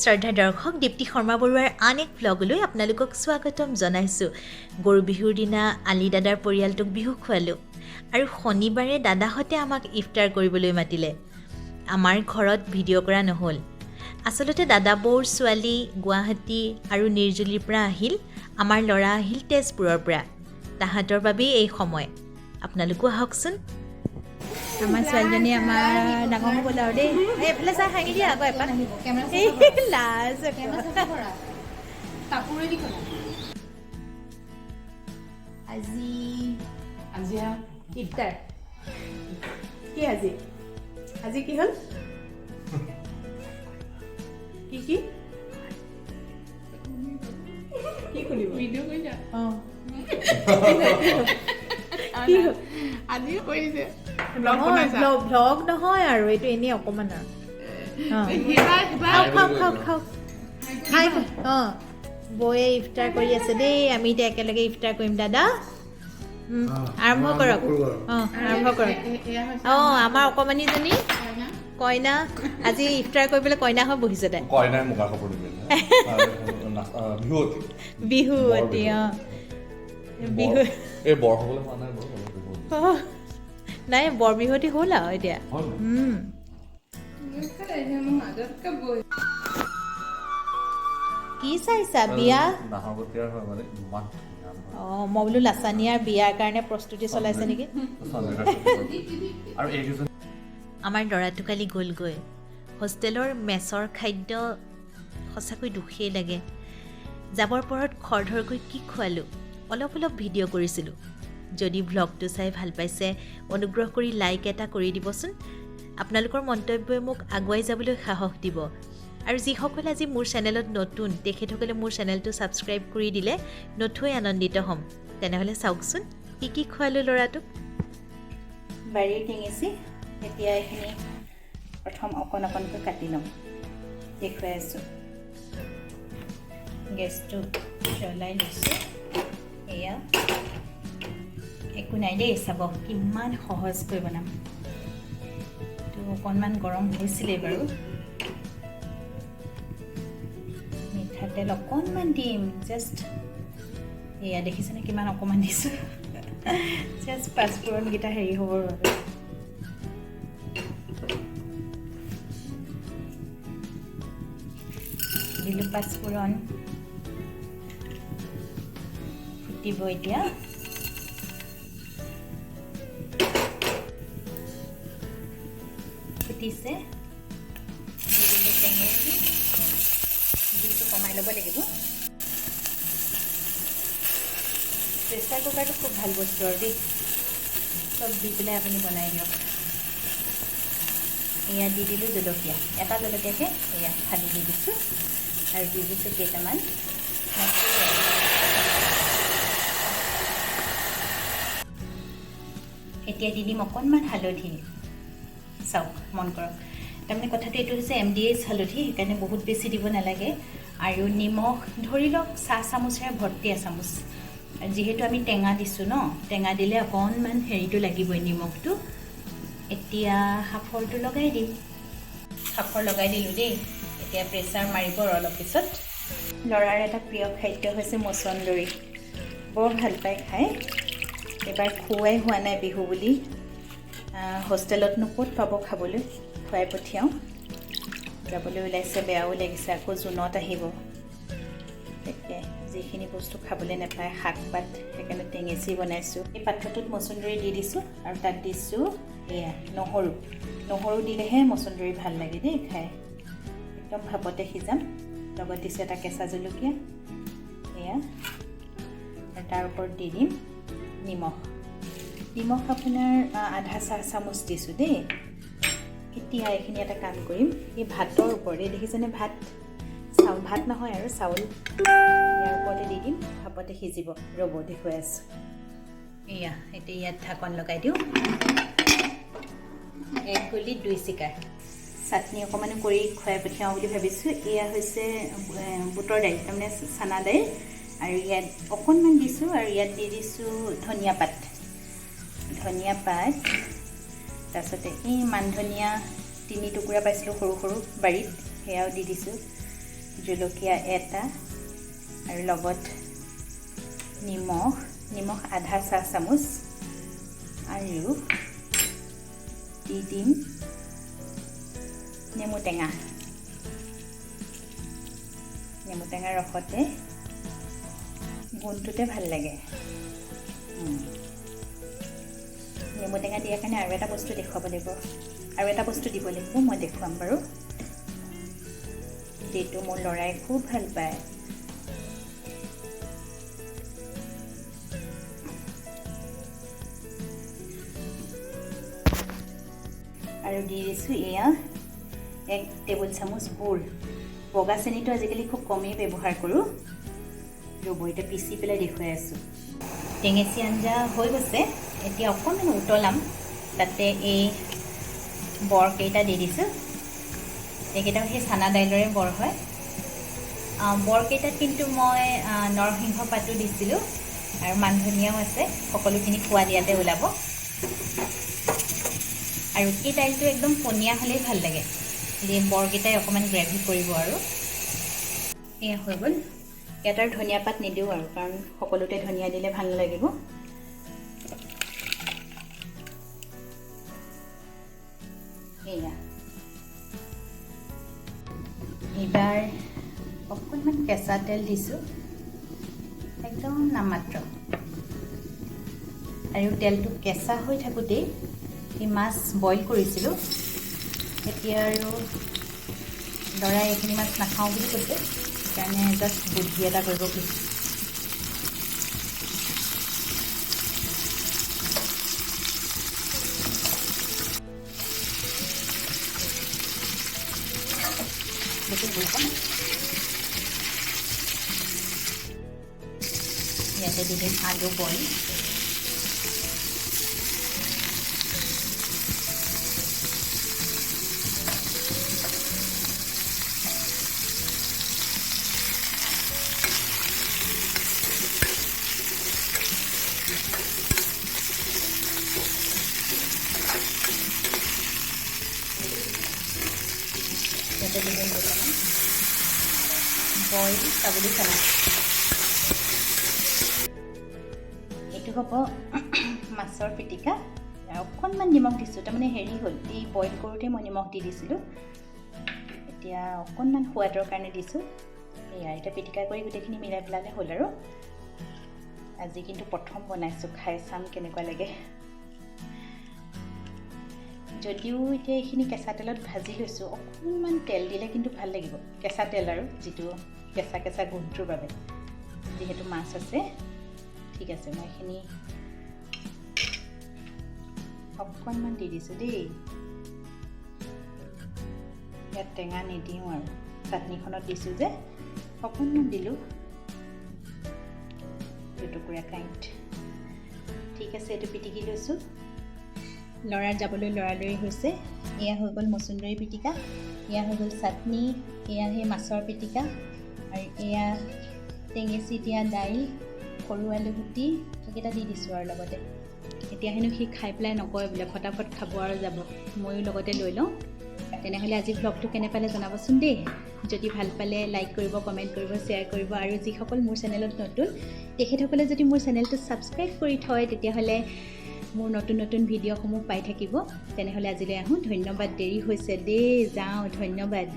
শ্ৰদ্ধা দৰ্শক, দীপ্তি শৰ্মা বৰুৱাৰ আন এক ভ্লগলৈ আপোনালোকক স্বাগতম জনাইছোঁ। গৰু বিহুৰ দিনা আলি দাদাৰ পৰিয়ালটোক বিহু খোৱালোঁ আৰু শনিবাৰে দাদাহঁতে আমাক ইফতাৰ কৰিবলৈ মাতিলে। আমাৰ ঘৰত ভিডিঅ' কৰা নহ'ল। আচলতে দাদা বৌৰ ছোৱালী গুৱাহাটী আৰু নিৰ্জুলিৰ পৰা আহিল, আমাৰ ল'ৰা আহিল তেজপুৰৰ পৰা। তাহাঁতৰ বাবেই এই সময়। আপোনালোকো আহকচোন। আমাৰ ছোৱালীজনী আমাৰ ডাঙৰ হ'বলৈ আৰু দেই। এই এইফালে চাই হাঁহি দিয়া আকৌ এপাক। এই লাজ আকৌ। আজি আজি ইফতাৰ কি? আজি আজি কি হ'ল? কি কি কি খুলিব? ভিডিঅ' কৰিছা? অঁ, কি হ'ল? আজি কৰিছে ব্লগ। নহয়। বনাইছা? ভ্লগ নহয় আৰু, এইটো এনেই অকণমান আৰু। অঁ। সিবা সিবা। খাওক খাওক খাওক খাওক, খাই। অঁ, বৌয়ে ইফতাৰ কৰি আছে দেই। আমি এতিয়া একেলগে ইফতাৰ কৰিম। দাদা, আৰম্ভ কৰক। অঁ, আৰম্ভ কৰক। এয়া হৈছে অঁ, আমাৰ অকণমানিজনী কইনা। কইনা। আজি ইফতাৰ কৰিবলৈ কইনা হৈ বহিছে তাই। কইনাই মুগা কাপোৰ নিপিন্ধে। বিহুৱতী। বিহুৱতী। অঁ, বিহু। এই বৰ হ'বলৈ হোৱা নাই বাৰু, অলপ বিহুৱতী। অঁ, নাই, বৰ বিহুৱতী হ'ল আৰু এতিয়া। হয় নি? কি চাইছা বিয়া? নাহৰকটীয়াৰ হয়, মানে ইমান ধুনীয়া নহয়। অঁ, মই বোলো লাচানিয়াৰ বিয়াৰ কাৰণে প্ৰস্তুতি চলাইছে নেকি। আৰু এইকেইজন আমাৰ ল'ৰাটো কালি গ'লগৈ। হোষ্টেলৰ মেচৰ খাদ্য সঁচাকৈ দুখেই লাগে। যাবৰ পৰত খৰধৰকৈ কি খোৱালোঁ অলপ অলপ ভিডিঅ' কৰিছিলোঁ। যদি ভ্লগটো চাই ভাল পাইছে, অনুগ্ৰহ কৰি লাইক এটা কৰি দিবচোন। আপোনালোকৰ মন্তব্যই মোক আগুৱাই যাবলৈ সাহস দিব। আৰু যিসকল আজি মোৰ চেনেলত নতুন, তেখেতসকলে মোৰ চেনেলটো ছাবস্ক্ৰাইব কৰি দিলে নথৈ আনন্দিত হ'ম। তেনেহ'লে চাওকচোন কি কি খোৱালোঁ ল'ৰাটোক। বাৰীৰ টেঙেচি। এতিয়া এইখিনি প্ৰথম অকণ অকণকৈ কাটি ল'ম, দেখুৱাই আছোঁ। গেছটো জ্বলাই লৈছোঁ। এয়া একো নাই দেই, চাব কিমান সহজকৈ বনাম। এইটো অকণমান গৰম হৈছিলেই বাৰু। মিঠাতেল অকণমান দিম জাষ্ট। এয়া দেখিছেনে কিমান অকণমান দিছোঁ? জাষ্ট পাঁচফোৰণকেইটা হেৰি হ'বৰ বাবে। দিলোঁ পাঁচফোৰণ, ফুটিব এতিয়া। ফুটিছে। দি দিলোঁ টেঙেচি। জুইটো কমাই ল'ব লাগিব। প্ৰেছাৰ কুকাৰটো খুব ভাল বস্তু আৰু দেই। চব দি পেলাই আপুনি বনাই দিয়ক। এয়া দি দিলোঁ জলকীয়া, এটা জলকীয়াকে এয়া ফালি দি দিছোঁ আৰু দি দিছোঁ কেইটামান মচুৰ দাইল। এতিয়া দি দিম অকণমান হালধি। চাওক, মন কৰক, তাৰমানে কথাটো এইটো হৈছে, এমডিএইচ হালধি, সেইকাৰণে বহুত বেছি দিব নালাগে। আৰু নিমখ ধৰি লওক চাহ চামুচেৰে ভৰ্তি এচামুচ। আৰু যিহেতু আমি টেঙা দিছোঁ ন, টেঙা দিলে অকণমান হেৰিটো লাগিবই, নিমখটো। এতিয়া সাফৰটো লগাই দিম। সাফৰ লগাই দিলোঁ দেই। এতিয়া প্ৰেছাৰ মাৰিব আৰু অলপ পিছত। ল'ৰাৰ এটা প্ৰিয় খাদ্য হৈছে মচন্দৰী, বৰ ভাল পায় খাই। এইবাৰ খুওৱাই হোৱা নাই বিহু বুলি। হোষ্টেলতনো ক'ত পাব খাবলৈ, খুৱাই পঠিয়াওঁ। যাবলৈ ওলাইছে, বেয়াও লাগিছে, আকৌ জুনত আহিব। তাকে যিখিনি বস্তু খাবলৈ নাপায়, শাক পাত, সেইকাৰণে টেঙেচি বনাইছোঁ। এই পাত্ৰটোত মচন্দৰী দি দিছোঁ আৰু তাত দিছোঁ এয়া নহৰু। নহৰু দিলেহে মচন্দৰী ভাল লাগে দেই খাই। একদম ভাপতে সিজাম। লগত দিছোঁ এটা কেঁচা জলকীয়া এয়া, আৰু তাৰ ওপৰত দি দিম নিমখ। নিমখ আপোনাৰ আধা চাহ চামুচ দিছোঁ দেই। এতিয়া এইখিনি এটা কাম কৰিম, এই ভাতৰ ওপৰতে, দেখিছেনে ভাত, চাউল, ভাত নহয় আৰু চাউল, ইয়াৰ ওপৰতে দি দিম, ভাপতে সিজিব। ৰ'ব, দেখুৱাই আছোঁ। এয়া এতিয়া ইয়াত ঢাকন লগাই দিওঁ। এক গুলিত দুই চিকাৰ। চাটনি অকণমানো কৰি খুৱাই পঠিয়াওঁ বুলি ভাবিছোঁ। এয়া হৈছে বুটৰ দাইল, তাৰমানে চানা দাইল, আৰু ইয়াত অকণমান দিছোঁ আৰু ইয়াত দি দিছোঁ ধনিয়া পাত, ধনিয়া পাত। তাৰপিছতে এই মান ধনিয়া 3 টুকুৰা পাইছিলোঁ সৰু সৰু বাৰীত, সেয়াও দি দিছোঁ। জলকীয়া এটা আৰু লগত নিমখ, নিমখ আধা চাহ চামুচ, আৰু দি দিম নেমু টেঙা। নেমু টেঙাৰ ৰসতে গোন্ধটোতে ভাল লাগে। নেমু টেঙা দিয়াৰ কাৰণে আৰু এটা বস্তু দেখুৱাব লাগিব, আৰু এটা বস্তু দিব লাগিব, মই দেখুৱাম বাৰু, যিটো মোৰ ল'ৰাই খুব ভাল পায়। আৰু দি দিছোঁ এয়া 1 টেবুল চামুচ গুড়। বগা চেনিটো আজিকালি খুব কমেই ব্যৱহাৰ কৰোঁ। ৰ'ব, এতিয়া পিচি পেলাই দেখুৱাই আছোঁ। টেঙেচি আঞ্জা হৈ গৈছে, এতিয়া অকণমান উতলাম। তাতে এই বৰকেইটা দি দিছোঁ, এইকেইটাও সেই চানা দাইলৰে বৰ হয়। বৰকেইটাত কিন্তু মই নৰসিংহ পাতো দিছিলোঁ আৰু মান ধনিয়াও আছে, সকলোখিনি সোৱাদ ইয়াতে ওলাব। আৰু এই দাইলটো একদম পনীয়া হ'লেই ভাল লাগে, এই বৰকেইটাই অকণমান গ্ৰেভি কৰিব। আৰু এয়া হৈ গ'ল। ইয়াত আৰু ধনিয়া পাত নিদিওঁ আৰু, কাৰণ সকলোতে ধনিয়া দিলে ভাল নালাগিব। এয়া এইবাৰ অকণমান কেঁচা তেল দিছোঁ, একদম নামমাত্ৰ। আৰু তেলটো কেঁচা হৈ থাকোঁতেই এই মাছ বইল কৰিছিলোঁ। এতিয়া আৰু ল'ৰাই এইখিনি মাছ নাখাওঁ বুলি কৈছে, সেইকাৰণে জাষ্ট বুদ্ধি এটা কৰিব খুজিছোঁ। ইয়াতে দি দিম আলু বইল। ইয়াতে দি দিম দুটামান বইল কাবুলি চানা। এইটো হ'ব মাছৰ পিটিকা। অকণমান নিমখ দিছোঁ, তাৰমানে হেৰি হ'ল, এই বইল কৰোঁতে মই নিমখ দি দিছিলোঁ, এতিয়া অকণমান সোৱাদৰ কাৰণে দিছোঁ। এয়া এতিয়া পিটিকা কৰি গোটেইখিনি মিলাই পেলালে হ'ল আৰু। আজি কিন্তু প্ৰথম বনাইছোঁ, খাই চাম কেনেকুৱা লাগে। যদিও এতিয়া এইখিনি কেঁচা তেলত ভাজি লৈছোঁ, অকণমান তেল দিলে কিন্তু ভাল লাগিব, কেঁচা তেল আৰু যিটো কেঁচা কেঁচা গোন্ধটোৰ বাবে, যিহেতু মাছ আছে। ঠিক আছে, মই এইখিনি অকণমান দি দিছোঁ দেই, ইয়াত টেঙা নিদিওঁ আৰু, চাটনিখনত দিছোঁ যে অকণমান দিলোঁ, দুটুকুৰা কাঁইট। ঠিক আছে, এইটো পিটিকি লৈছোঁ। ল'ৰাৰ যাবলৈ লৰালৰি হৈছে। এয়া হৈ গ'ল মচুন্দৰী পিটিকা, এয়া হৈ গ'ল চাটনি, এয়া সেই মাছৰ পিটিকা, আৰু এয়া টেঙেচি দিয়া দাইল, সৰু আলু গুটি, সেইকেইটা দি দিছোঁ আৰু লগতে। এতিয়া হেনো সি খাই পেলাই নকয় বোলে, ফটাফট খাব আৰু যাব, ময়ো লগতে লৈ লওঁ। তেনেহ'লে আজি ভ্লগটো কেনে পালে জনাবচোন দেই। যদি ভাল পালে লাইক কৰিব, কমেণ্ট কৰিব, শ্বেয়াৰ কৰিব। আৰু যিসকল মোৰ চেনেলত নতুন, তেখেতসকলে যদি মোৰ চেনেলটো ছাবস্ক্ৰাইব কৰি থয়, তেতিয়াহ'লে মোৰ নতুন নতুন ভিডিঅ'সমূহ পাই থাকিব। তেনেহ'লে আজিলৈ আহোঁ, ধন্যবাদ। দেৰি হৈছে দেই, যাওঁ, ধন্যবাদ।